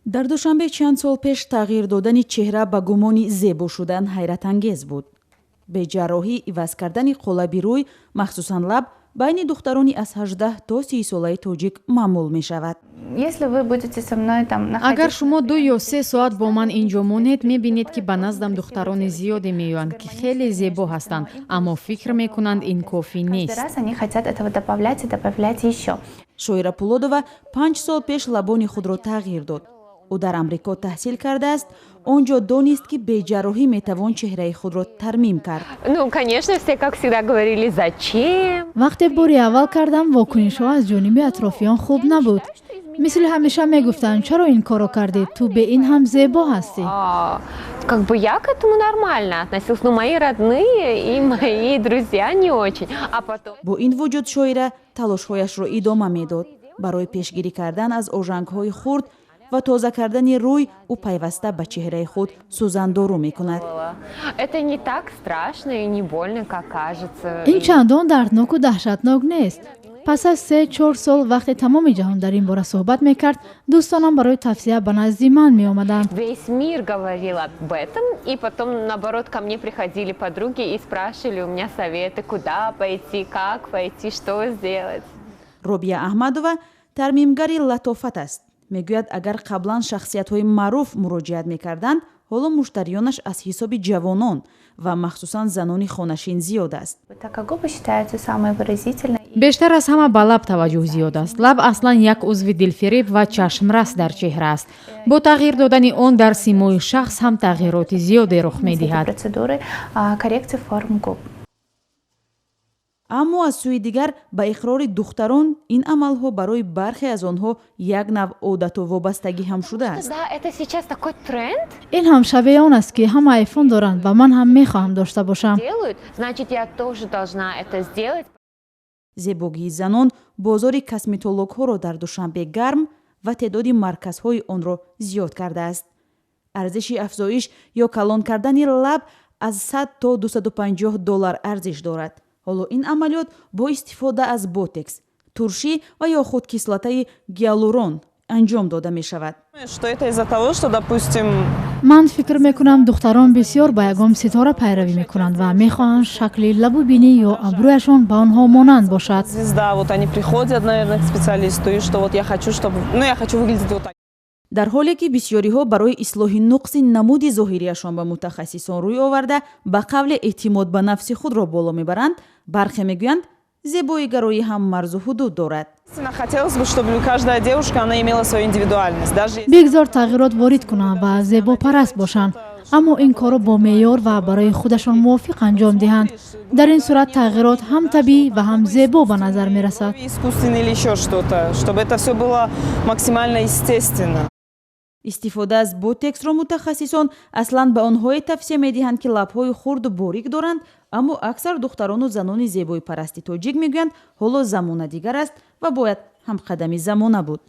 Дар Душанбе чанд сол пеш тағйир додани чеҳра ба гумони зебо шудан ҳайратангез буд. Беҷарроҳӣ иваз кардани қолаби рӯй, махсусан лаб, байни духтарони аз 18 то 30-солаи тоҷик маъмул мешавад. Агар шумо 2 ё 3 соат бо ман ин ҷо монед, мебинед, ки ба наздам духтарони зиёде меоянд, ки хеле зебо ҳастанд, аммо фикр мекунанд, ин кофӣ нест. Шоира Пулодова 5 сол пеш лабони худро тағйир дод. Ӯ дар Амрико таҳсил кардааст. Он ҷо донист, ки беҷарроҳӣ метавон чеҳраи худро тармим кард. Ну, конечно, все, как всегда, говорили: «Зачем?» Вақте бори аввал кардам, вокунишҳо аз ҷониби атрофиён хуб набуд. Мисли ҳамеша мегуфтанд: «Чаро ин корро кардӣ? Ту бе ин ҳам зебо ҳастӣ». Как бы я к этому нормально относилась, но мои родные и мои друзья не очень. А потом Бо ин вуҷуд шоира талошҳояшро идома медод. Барои пешгирӣ кардан аз ожангҳои хурд ва тоза кардани рӯй ӯ пайваста ба чеҳраи худ сӯзандору мекунад. Это не так страшно и не больно, как кажется. Ин чандон дардноку даҳшатнок нест. Пас аз 3-4 сол, вақте тамоми ҷаҳон дар ин бора суҳбат мекард, дӯстонам барои тавсия ба назди ман меомаданд. Весь мир говорил об этом, и потом, наоборот, ко мне приходили подруги и спрашивали у меня советы: куда пойти, как пойти, что сделать. Робия Аҳмадова тармимгари латофат аст. Мегӯяд, агар қаблан шахсиятҳои маъруф муроҷиат мекарданд, ҳоло муштариёнаш аз ҳисоби ҷавонон ва махсусан занони хонашин зиёд аст. Бештар аз ҳама ба лаб таваҷҷӯҳ зиёд аст. Лаб аслан як узви дилфиреб ва чашмрас дар чеҳра аст. Бо тағйир додани он дар симои шахс ҳам тағйироти зиёде рух медиҳад. Аммо аз сӯи дигар, ба иқрори духтарон, ин амалҳо барои бархе аз онҳо як навъ одату вобастагӣ ҳам шудааст. Ин ҳам шабеҳи он аст, ки ҳама айфон доранд ва ман ҳам мехоҳам дошта бошам. Зебогии занон бозори косметологҳоро дар Душанбе гарм ва теъдоди марказҳои онро зиёд кардааст. Арзиши афзоиш ё калон кардани лаб аз 100 то 250 доллар арзиш дорад. Ҳоло ин амалиёт бо истифода аз ботекс, туршӣ ва ё худ кислотаи гиалурон анҷом дода мешавад. Ман фикр мекунам, духтарон бисёр ба ягон ситора пайравӣ мекунанд ва мехоҳанд шакли лабу бинӣ ё абрӯяшон ба онҳо монанд бошад. Звезда, вот они приходят, наверное, к специалисту, и что вот я хочу, чтобы, ну, я хочу выглядеть вот так. Дар ҳоле ки бисёриҳо барои ислоҳи нуқси намуди зоҳирияшон ба мутахассисон рӯй оварда, ба қавле эътимод ба нафси худро боло мебаранд, бархе мегӯянд, зебоигароӣ ҳам марзу ҳудуд дорад. Хотелось бы, чтобы каждая девушка, она имела свою индивидуальность, даже Бигзор тағйирот ворид кунанд ва зебопараст бошанд, аммо ин корро бо меъёр ва барои худашон мувофиқ анҷом диҳанд. Дар ин сурат тағйирот ҳам табиӣ ва ҳам зебо ба назар мерасад. Искусственный или еще что-то, чтобы это все было максимально естественно. Истифода аз ботексро мутахассисон аслан ба онҳое тавсия медиҳанд, ки лабҳои хурду борик доранд. Аммо аксар духтарону занони зебоипарасти тоҷик мегӯянд, ҳоло замона дигар аст ва бояд ҳамқадами замона буд.